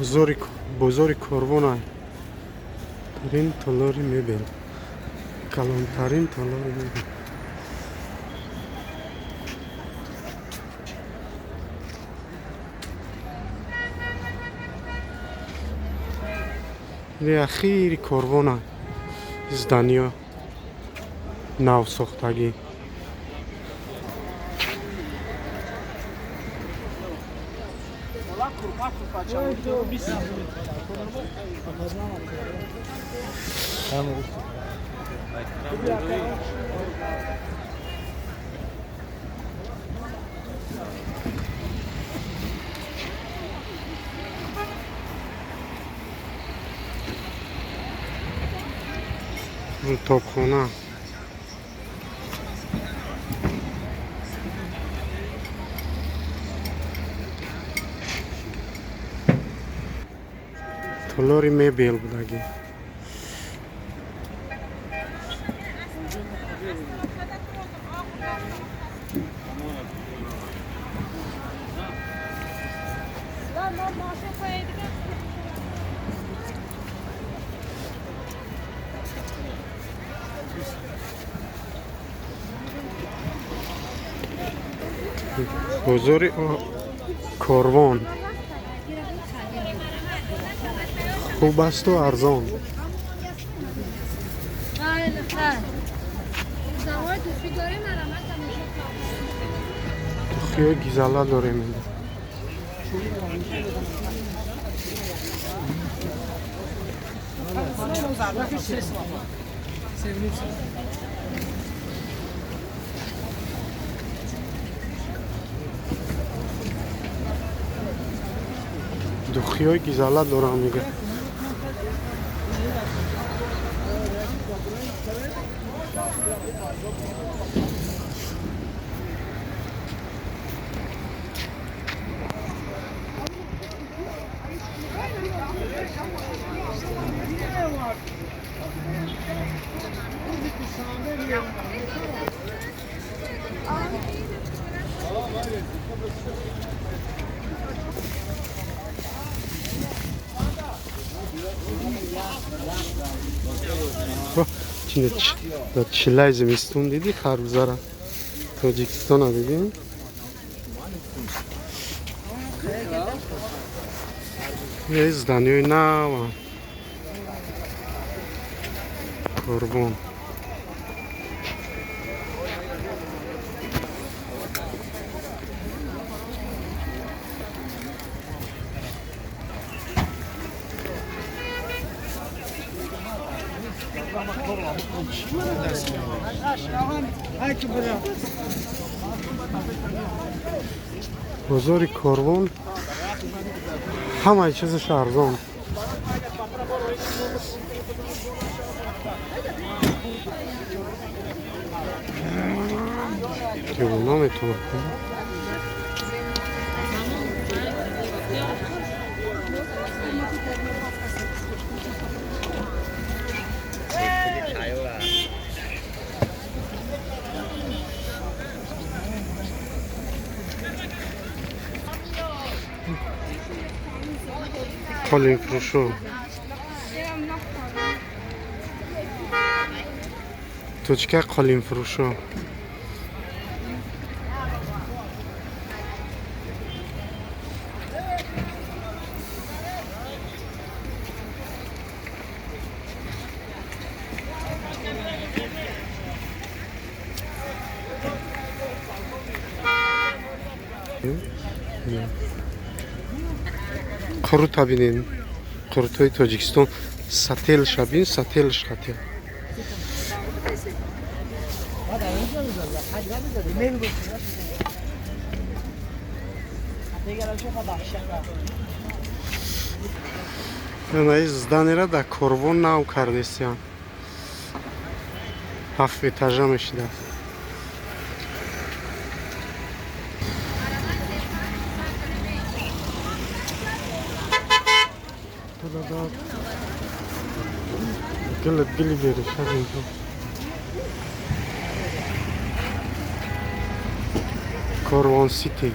Бозори Корвон тарин толори мебел, калонтарин толори мебел. Ин ахири Корвона, зданиё навсохтагӣ. Рутобхона. Толори мебел будагӣ. Бозори Корвон хуб асту арзон. Тухиҳои гизала дорем. Духиҳои гизала дорам, мега. Чилаи зимистон дидӣ, харбузара Тоҷикистона дидӣ? Зданиёи нава Корвон. Бозори Корвон ҳамаи чизаш арзон. Девона метавонад. Қолинфурӯшо. Точка қолинфурӯшо. Қурута бинен. Қурутҳои Тоҷикистон сателша бин, сателш хател. Ана зданера дар Корвон нав кардесиян. 7 этажа мешидааст. Гили беришад инҷо. Корвон Сити.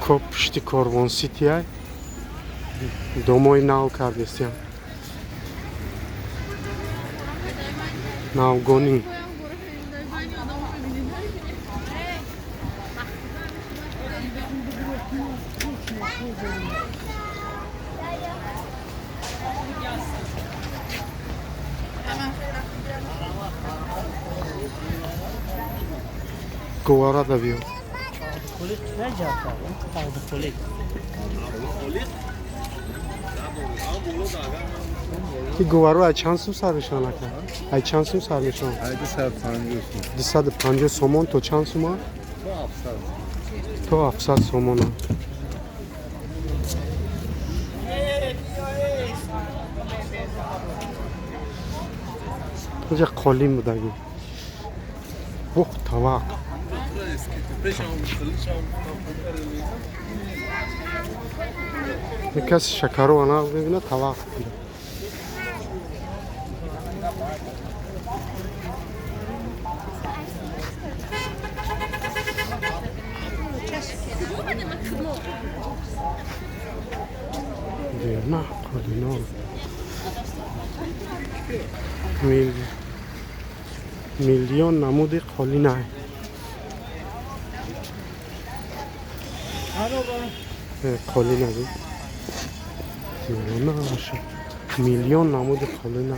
Ко пушти Корвон Ситиай домои нав кардестиям. Навгонӣ. Говара да биё. Ки говаро ай чанд сум сар мешаванд, ака? Ай чанд сум сар мешаванд? Ай 250 сум. 250 сомон то чанд сума? То 700. То 700 сомона. Инҷа қолин будаги. Бух тавақ. Каси шакаро ана мебина, тавақ. На қолино. Миллион намуди қолина. Қолина миллион намуди қолина.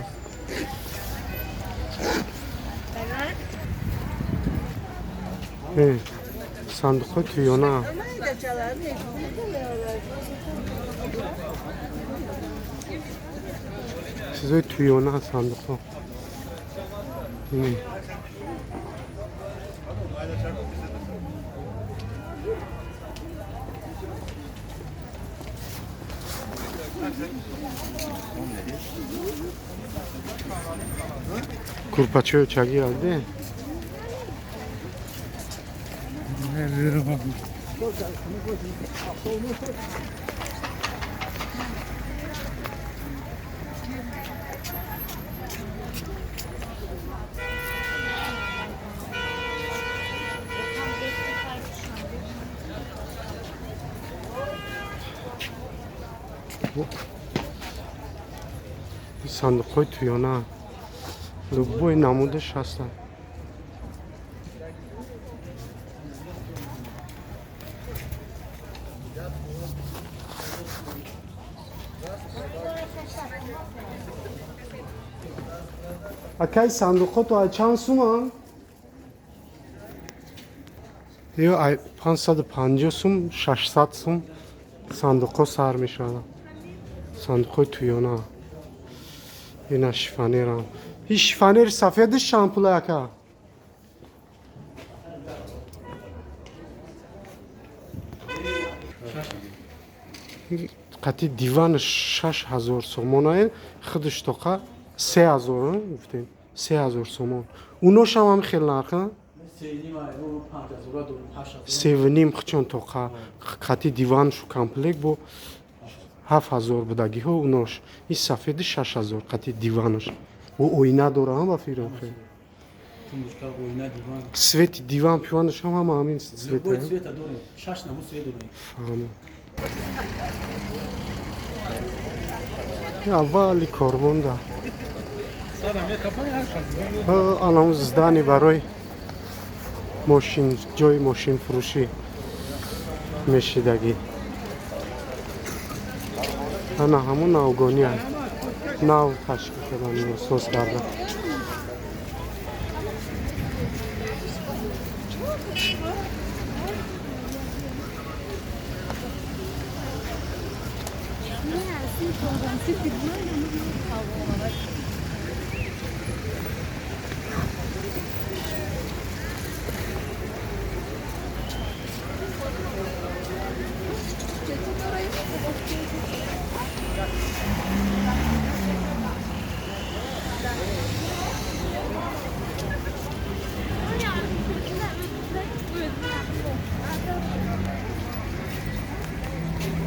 Сандуқҳои туёна. Чизои туёна, сандуқҳо. Курпачаи чаги алде. Сандуқҳои туёна любой намудаш ҳастанд. Акай, сандуқҳо то ай чанд суманд? Ё ай 550 сум, 600 сум сандуқҳо сар мешаванд. Сандуқҳои туёна. Ина шифонерам. Ин шифонери сафедаш чанд пула, ака? Қати диван 6000 сомонае, худаш тоқа 3000 гуфтем. 3000 сомон. Уношам ҳам хел нарха? 3,5 хучон тоқа қати диваншу комплект бо 7000 будагиҳо унош. Ин сафеди 6000 қати диванаш. Бо оина дора ба фирм хел. Цвети диван пиванаш ҳам ҳама ҳамин цвета. Фаҳмо. Аввали корвонда. Алам здани барои мошин, ҷои мошинфурӯшӣ мешидагӣ. Ана ҳамун навгония. Нав ташкил кардан, соз кардан.